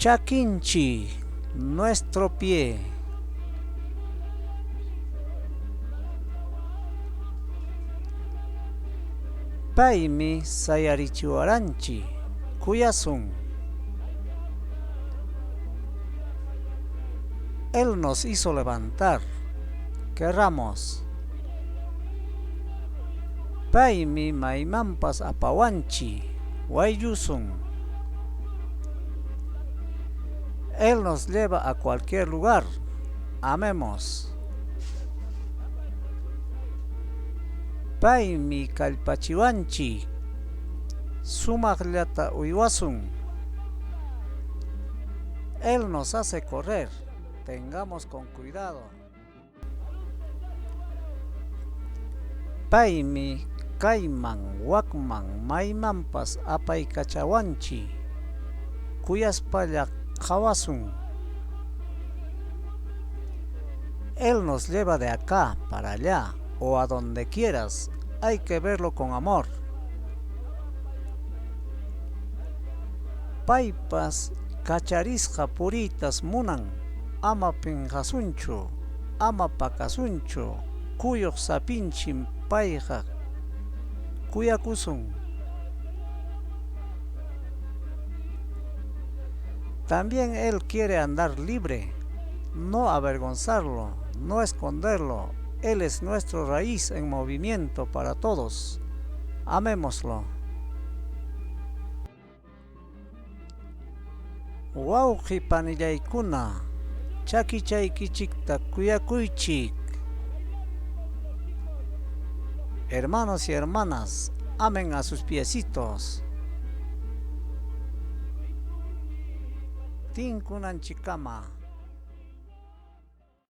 Chakinchik, nuestro pie. Paymi sayarichiwaranchik, kuyasun. Él nos hizo levantar, querramos. Paymi maymanpas apawanchik, wayllusun. Él nos lleva a cualquier lugar, amemos. Paymi kallpachiwanchik, sumaqllata uywasun. Él nos hace correr, tengamos con cuidado. Paymi kayman, wakman, maymanpas apaykachawanchik, kuyaspalla qawasun. Él nos lleva de acá para allá o a donde quieras, hay que verlo con amor. Paypas kacharisqa puriytas munan, ama pinqasunchu, ama pakasunchu, kuyuq sapinchim payqa, kuyakusun. También él quiere andar libre, no avergonzarlo, no esconderlo. Él es nuestro raíz en movimiento para todos. Amémoslo. Wawqi panillaykuna, chakichaykichikta kuyakuychik. Hermanos y hermanas, amen a sus piecitos. Tinkunanchikkama.